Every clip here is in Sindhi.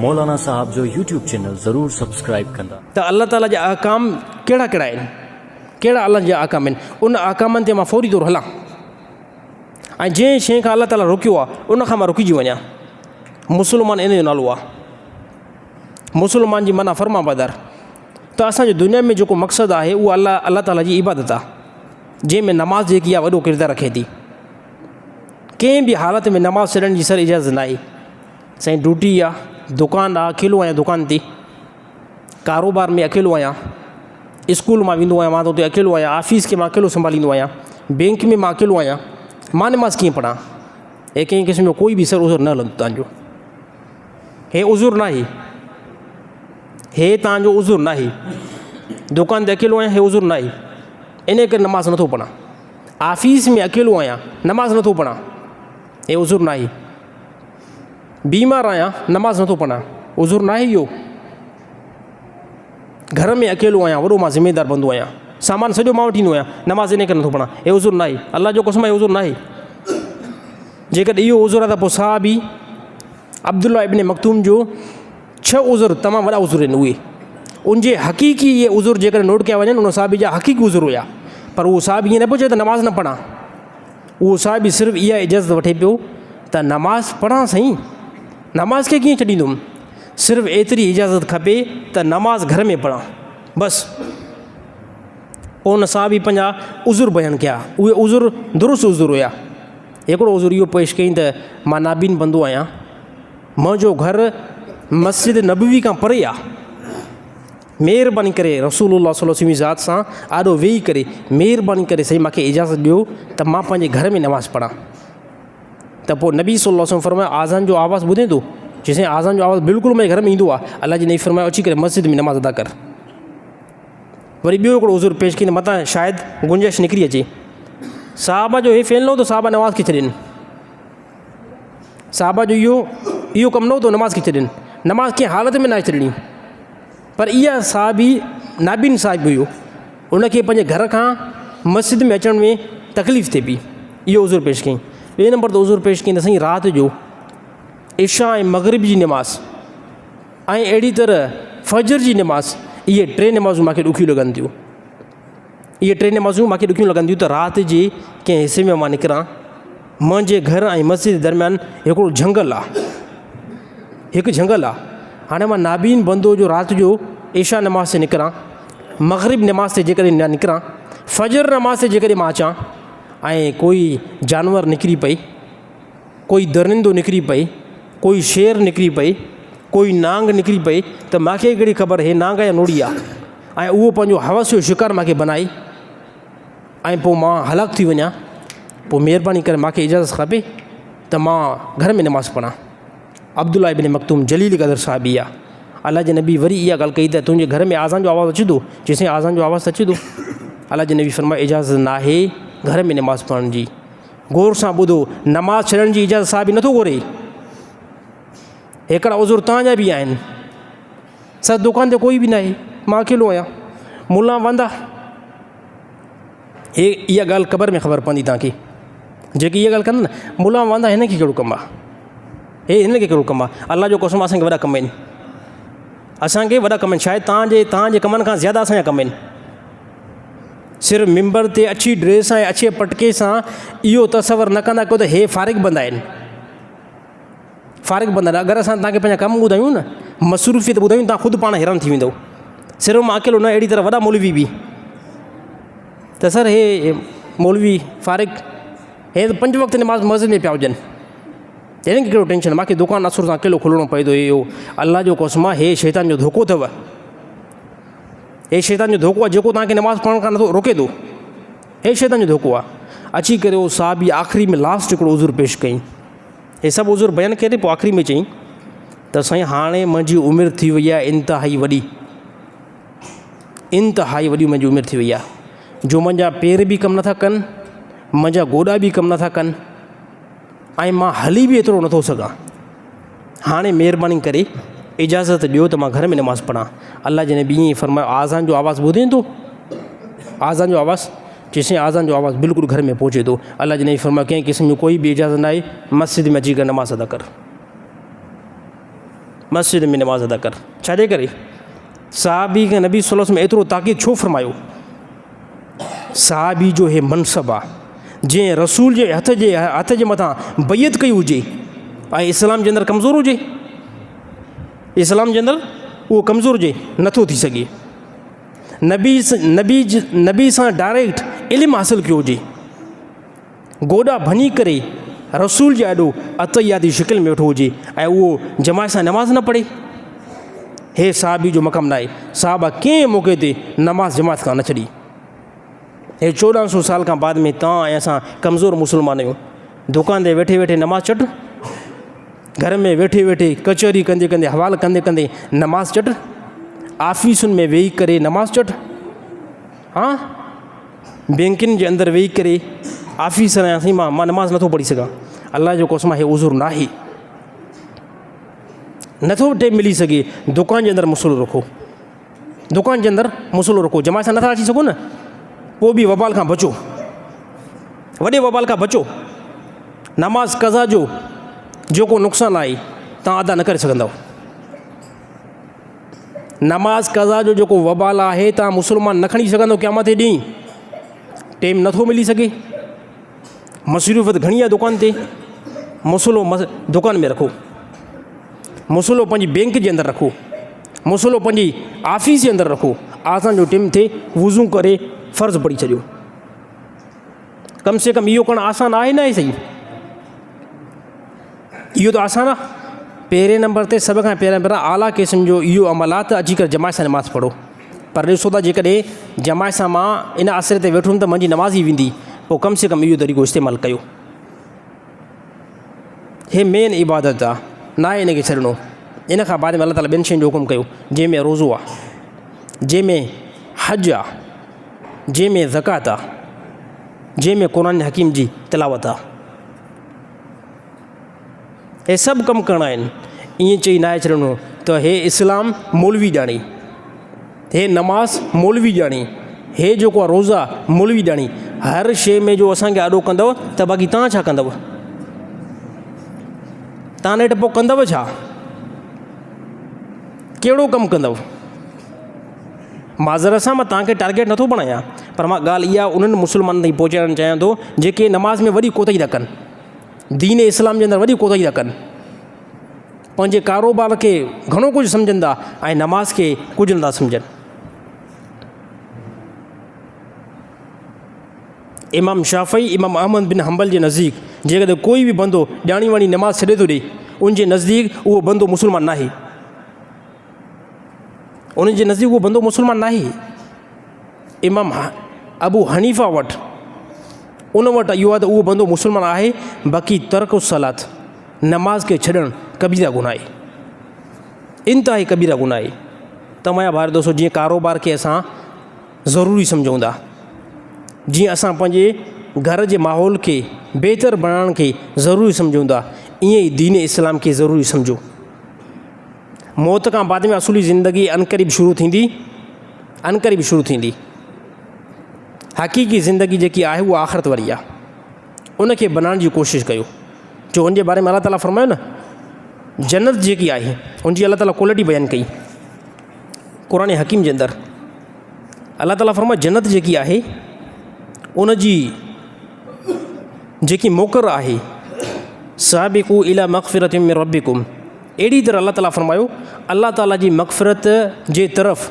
مولانا صاحب جو يوٽيوب چينل ضرور سبسڪرائيب ڪندا. ته الله تعالي جا احڪام ڪهڙا ڪهڙا آهن، ڪهڙا الله جا احڪام آهن، ان احڪامن تي مان فوري طور هلان ۽ جنهن شيء کان الله تعالي روڪيو آهي ان کان مان رڪجي وڃان. مسلمان ان جو نالو آهي. مسلمان جي معنيٰ فرمانبردار. ته اسان جو دنيا ۾ جيڪو مقصد آهي اهو الله الله تعالي جي عبادت آهي، جنهن ۾ نماز جيڪي آهي وڏو ڪردار رکي ٿي. ڪنهن به حالت ۾ نماز ڇڏڻ جي سر اجازت ناهي. سائين ڊيوٽي آ، دڪان آ، اڪيلو آهيان دڪان تي، ڪاروبار ۾ اڪيلو آهيان، اسڪول مان ويندو آهيان مان ته اتي اڪيلو آهيان، آفيس کي مان اڪيلو سنڀاليندو آهيان، بينڪ ۾ مان اڪيلو آهيان، مان نماز ڪيئن پڙهان؟ هي ڪنهن قسم جو ڪوئي به سر عذر نه هلندو تنهنجو، هي عذر ناهي، هي تنهنجو عذر ناهي، دڪان تي اڪيلو آهيان هي عذر ناهي، ان ڪري نماز نٿو پڙهان، آفيس ۾ اڪيلو آهيان نماز نٿو پڙهان، هي عذر ناهي. بيمار آهيان نماز نٿو پڙهان، عذر ناهي اهو؟ گهر ۾ اڪيلو آهيان، وڏو مان ذميدار بندو آهيان، سامان سڄو مان وٺي ايندو آهيان، نماز انهي ڪري نٿو پڙهان، هي عذر ناهي. الله جو قسم آهي عذر ناهي. جيڪڏهن اهو عذر آهي ته پوء صحابي عبدالله ابن مڪتوم جو ڇهه عذر تمام وڏا عذر آهن اهي ان جي حقيقي اهي عذر جيڪڏهن نوٽ ڪيا وڃن ان صحابي جا حقيقي عذر هيا، پر اهو صحابي ائين نه پيو چئي ته نماز نه پڙهان، اهو صاحب به صرف اها اجازت وٺي پيو ته نماز پڙهان سائين، نماز کي ڪيئن ڇڏيندم، صرف ايتري اجازت کپي ته نماز گهر ۾ پڙهان بس. پوء ان صاحب به پنهنجا عذر بيان ڪيا، اهي عذر درست عذر هيا. هڪڙو عذر اهو پيش ڪيائين ته مان نابين بندو آهيان، منهنجو گهر مسجد نبوي کان پري آهي، مهرباني ڪري رسول الله صلي الله عليه وسلم جي ذات سان آڏو ويهي ڪري مهرباني ڪري سائين مانکي اجازت ڏيو ته مان پنهنجي گهر ۾ نماز پڙهان. ته پوء نبي صلي الله عليه وسلم فرمايو آذان جو آواز ٻڌين ٿو؟ چي سائين آذان جو آواز بلڪل منهنجي گهر ۾ ايندو آهي. الله جي نبي فرمايو اچي ڪري مسجد ۾ نماز ادا ڪر. وري ٻيو هڪڙو عذر پيش ڪيائين ته متان شايد گنجائش نڪري اچي. صحابه جو هي فعل نه هو ته صحابه نماز کي ڇڏين. صحابه جو اهو اهو ڪم نه هو ته نماز کي ڇڏين، نماز ڪنهن حالت ۾ ناهي ڇڏڻي. پر اها صحابي نابين صاحب هيو، ان کي پنهنجي گهر کان مسجد ۾ اچڻ ۾ تڪليف ٿئي پئي، اهو عذر پيش ڪيائين. ٻئي نمبر تي عذر پيش ڪيائين ته سائين رات جو عشاء ۽ مغرب جي نماز ۽ اهڙي طرح فجر جي نماز، اهي ٽي نمازون مون کي ڏکيون لڳن ٿيون. اهي ٽي نمازون مون کي ڏکيون لڳن ٿيون ته رات جي ڪنهن حصي ۾ مان نڪران، منهنجي گهر ۽ مسجد جي درميان هڪڙو جهنگل آ، هڪ جهنگل آ، هاڻي مان نابين بندو جو رات جو عشاء نماز تي نڪران، مغرب نماز تي جيڪڏهن نه نڪران، فجر نماز تي جيڪڏهن مان اچان ۽ ڪوئي جانور نڪري پئي، ڪوئي درندو نڪري پئي، ڪوئي شير نڪري پئي، ڪوئي نانگ نڪري پئي ته مان کي ڪهڙي خبر هي نانگ يا نوڙي آ ۽ اهو پنهنجو حوس جو شڪار مان کي بنائي ۽ پوء مان هلاڪ ٿي وڃان، پوء مهرباني ڪري مان کي اجازت کپي ته مان گهر ۾ نماز پڙهان. عبدالله ابن مڪتوم جليل قدر صحابي آ. الله جي نبي وري اها ڳالهه ڪئي ته تنهنجي گهر ۾ آذان جو آواز اچي ٿو؟ چيس سائين آذان جو آواز ته اچي ٿو. الله جي نبي فرمايو اجازت ناهي گهر ۾ نماز پڙهڻ جي. غور سان ٻڌو، نماز ڇڏڻ جي اجازت صحابي نٿو گهري. هڪڙا عذر توهان جا به آهن. سر دڪان تي ڪوئي به ناهي، مان اڪيلو آهيان. ملا واندا. هي اها ڳالهه قبر ۾ خبر پوندي توهان کي. جيڪي اها ڳالهه ڪن نه، ملا واندا هن کي ڪهڙو ڪم آهي؟ هي هن کي ڪهڙو ڪم آهي؟ الله جو قسم اسان کي وڏا ڪم آهن. اسان کي وڏا ڪم آهن. شايد توهان جي توهان جي ڪمن کان زياده اسان جا ڪم آهن. صرف منبر تي اڇي ڊريس ۽ اڇي پٽڪي سان اهو تصور نه ڪندا ڪيو ته هي فارغ بندا آهن. فارغ بندا آهن. اگر اسان توهان کي پنهنجا ڪم ٻڌايون نه، مصروفيت ٻڌايون، توهان خود پاڻ حيران ٿي ويندؤ. صرف مان اڪيلو نه، اهڙي طرح وڏا مولوي به ته سر هي مولوي فارغ هي ته پنج وقت نماز مسجد ۾ پيا هجن، هنن کي ڪهڙو ٽينشن، مانکي دڪان اسر سان اڪيلو کولڻو پئي ٿو. هي اهو الله جو قسم آهي، هي شيطان جو ڌوڪو اٿو. هي شيطان جو ڌوڪو آهي جيڪو توهان کي نماز پڙهڻ کان نٿو روڪي ٿو. هي شيطان جو ڌوڪو آهي. اچي ڪري اهو صحابي آخري ۾ لاسٽ هڪڙو عذر پيش ڪيائين. هي سڀ عذر بيان ڪري پوء آخري ۾ چيائين ته سائين هاڻي منهنجي عمر ٿي وئي آهي انتهائي وڏي، انتهائي وڏي منهنجي عمر ٿي وئي آهي جو منهنجا پير به ڪم نٿا ڪن، منهنجا گوڏا به ڪم نٿا ڪن ۽ مان هلي به ايترو نٿو سگهان. هاڻي مهرباني ڪري اجازت ڏيو ته مان گهر ۾ نماز پڙهان. الله جي نبي ائين فرمايو، آذان جو آواز ٻڌين ٿو؟ آذان جو آواز؟ چيس سائين آذان جو آواز بلڪل گهر ۾ پهچي ٿو. الله جي نبي فرمايو، ڪنهن قسم جي ڪوئي به اجازت ناهي، مسجد ۾ اچي ڪري نماز ادا ڪر. مسجد ۾ نماز ادا ڪر. ڇا جي ڪري؟ صحابي کي نبي صلي الله عليه وسلم ايترو تاڪيد ڇو فرمايو؟ صحابي جو هي منصب آ جنهن رسول جي هٿ جي هٿ جي مٿان بيعت ڪئي هجي ۽ اسلام جي اندر ڪمزور هجي، اسلام جي اندر اهو ڪمزور هجي نٿو ٿي سگهي. نبي نبي نبي سان ڊائريڪٽ علم حاصل ڪيو هجي، گوڏا ڀڃي ڪري رسول جي آڏو اتحيات جي شڪل ۾ ويٺو هجي ۽ اهو جماعت سان نماز نه پڙهي، هي صحابي جو مقام ناهي. صحابه ڪنهن موقعي تي نماز جماعت کان نه ڇڏي. هي 1400 سال کان بعد ۾ توهان ۽ اسان ڪمزور مسلمان آهيون. دڪان تي ويٺي ويٺي نماز چٽ، گهر ۾ ويٺي ويٺي ڪچهري ڪندي ڪندي حوال ڪندي ڪندي نماز چٽ، آفيسن ۾ ويهي ڪري نماز چٽ، ها بينڪن جي اندر ويهي ڪري آفيسر آهيان سائين مان نماز نٿو پڙهي سگهان. الله جو قسم آهي عذر ناهي. نٿو ٽيم ملي سگهي دڪان جي اندر مصلو رکو، دڪان جي اندر مصلو رکو. جماعت سان نٿا اچي سگهو نه پوء به وبال کان بچو، وڏي وبال کان بچو. نماز قضا جو جيڪو نقصان آهي تان ادا نه ڪري سگهندؤ. نماز قضا جو جيڪو وبال آهي تان مسلمان نه کڻي سگهندو قيامت جي ڏينهن. ٽيم نٿو ملي سگهي، مصروفيت گهڻي آهي دڪان تي، مصلو دڪان ۾ رکو، مصلو پنهنجي بينڪ جي اندر رکو، مصلو پنهنجي آفيس جي اندر رکو. آذان جو ٽيم ٿئي وضو ڪري فرض پڙهي ڇڏيو. ڪم سي ڪم اهو ڪرڻ آسان آهي نه آهي سائين؟ اهو ته آسان آهي. پهرين نمبر تي سڀ کان پهريان پهريان اعليٰ قسم جو اهو عمل آهي ته اچي ڪري جماعت سان نماز پڙهو. پر ڏسو ته جيڪڏهن جماعت سان مان ان آسري تي ويٺو هوم ته منهنجي نماز ئي ويندي، پوء ڪم سي ڪم اهو طريقو استعمال ڪيو. هي مين عبادت آ، ناهي ان کي ڇڏڻو. ان کان بعد ۾ الله تعاليٰ ٻين شين جو حڪم ڪيو، جنهن ۾ روزو آ، جنهن ۾ حج آ، جنهن ۾ زڪوات آ، جنهن ۾ قرآن حڪيم جي تلاوت آ. هي سڀ ڪم ڪرڻا آهن. ائين چئي ناهي ڇڏڻو ته هي اسلام مولوي ڄاڻي، هي نماز مولوي ڄاڻي، هي جيڪو آهي روزا مولوي ڄاڻي. هر شيء ۾ جو اسان کي آڏو ڪندؤ ته باقي توهان ڇا ڪندؤ؟ توهان نيٺ پوء ڪندؤ ڇا؟ ڪهڙو ڪم ڪندؤ؟ معذرت سان مان توهان کي ٽارگيٽ نٿو بڻايان پر مان ڳالهه اها انهن مسلمانن تائين پهچائڻ چاهيان ٿو جيڪي نماز ۾ وڏي ڪوتاهي ٿا ڪن، دين اسلام جي اندر وڏي ڪوتاهي ٿا ڪن، پنهنجي ڪاروبار کي گهڻو ڪجهه سمجهن ٿا ۽ نماز کي ڪجهه نٿا سمجهن. امام شافعي امام احمد بن حنبل جي نزديڪ جيڪڏهن ڪوئي به بندو ڄاڻي واڻي نماز ڇڏي ٿو ڏئي ان جي نزديڪ اهو بندو مسلمان ناهي. انهن جي نزديڪ اهو بندو مسلمان ناهي. امام ابو حنيفه وٽ ان وٽ اهو آهي ته اهو بندو مسلمان آهي، باقي ترڪ الصلات نماز کي ڇڏڻ ڪبيره گناهه آهي، انتهائي ڪبيره گناهه آهي. ته منهنجا ڀائر دوستو جيئن ڪاروبار کي اسان ضروري سمجهون ٿا، جيئن اسان پنهنجي گهر جي ماحول کي بهتر بڻائڻ کي ضروري سمجهون ٿا، ائين ئي دين اسلام کي ضروري سمجهو. موت کان بعد ۾ اصولي زندگي عنقريب شروع ٿيندي، عنقريب شروع ٿيندي. حقيقي زندگي جيڪي آهي اها آخرت واري آهي، ان کي بنائڻ جي ڪوشش ڪيو. جو ان جي باري ۾ الله تعاليٰ فرمايو نه، جنت جيڪي آهي ان جي الله تعاليٰ ڪوالٽي بيان ڪئي قرآن حڪيم جي اندر. الله تعاليٰ فرمايو جنت جيڪي آهي ان جي جيڪي موڪر آهي، سابقوا الى مغفرة من ربكم، اهڙي طرح الله تعاليٰ فرمايو الله تعاليٰ جي مغفرت جي طرف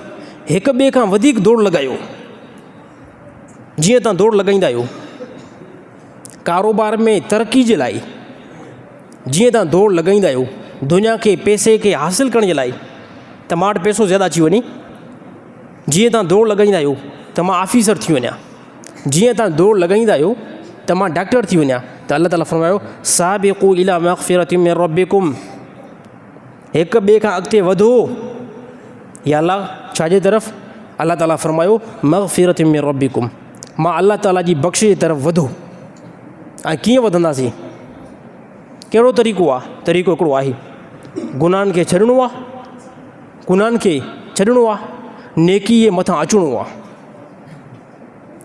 هڪ ٻئي کان وڌيڪ دوڙ لڳايو. جيئن تان دوڙ لڳائيندا آهيو ڪاروبار ۾ ترقي جي لاء، جيئن تان دوڙ لڳائيندا آهيو دنيا کي پئسي کي حاصل ڪرڻ جي لاء ته مان وٽ پئسو زياده اچي وڃي، جيئن تان دوڙ لڳائيندا آهيو ته مان آفيسر ٿي وڃان، جيئن تان دوڙ لڳائيندا آهيو ته مان ڊاڪٽر ٿي وڃان، ته الله تعاليٰ فرمايو سابقوا الى مغفرة من ربكم، هڪ ٻئي کان اڳتي وڌو. يا الله ڇا جي طرف؟ الله تعاليٰ فرمايو مغفرة من ربكم، مان الله تعاليٰ جي بخش جي طرف وڌو. ۽ ڪيئن وڌنداسين؟ ڪهڙو طريقو آهي؟ طريقو هڪڙو آهي، گناهن کي ڇڏڻو آهي، گناهن کي ڇڏڻو آهي، نيڪي جي مٿان اچڻو آهي،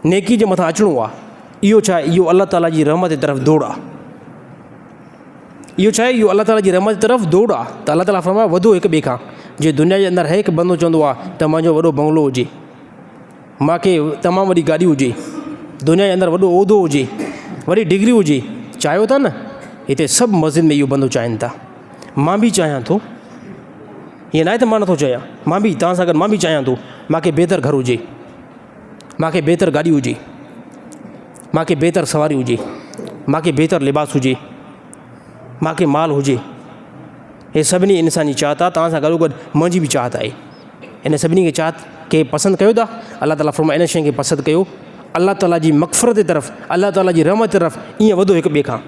نيڪي جي مٿان اچڻو آهي. اهو ڇا آهي؟ اهو الله تعاليٰ جي رحمت جي طرف دوڙ آهي. اهو ڇا آهي؟ اهو الله تعاليٰ جي رحمت جي طرف ڊوڙ آهي ته الله تعاليٰ فرمايو وڌو هڪ ٻئي کان. جي دنيا جي اندر هر هڪ بندو چوندو آهي ته منهنجو وڏو بنگلو هجي، مان کي تمام وڏي گاڏي هجي، دنيا جي اندر وڏو عهدو هجي، وڏي ڊگري هجي، چاهيو ٿا نه؟ هتي سڀ مسجد ۾ اهو بندو چاهين ٿا. مان به چاهيان ٿو. ائين ناهي ته مان نٿو چاهيان، مان به توهان سان گڏ مان به چاهيان ٿو مان کي بهتر گهر هجي. مان کي بهتر گاڏي هجي، مان کي بهتر سواري هجي، مان کي بهتر لباس هجي، مان کي مال هجي. هي سڀني انسان جي چاهت آهي، توهان سان گڏو گڏ منهنجي به چاهت آهي. ان سڀني کي چاهت کي پسند ڪيو ٿا، الله تعاليٰ فرمائي ان شين کي پسند ڪيو، الله تعاليٰ جي مغفرت جي طرف، الله تعاليٰ جي رحمت جي طرف ائين وڌو هڪ ٻئي کان.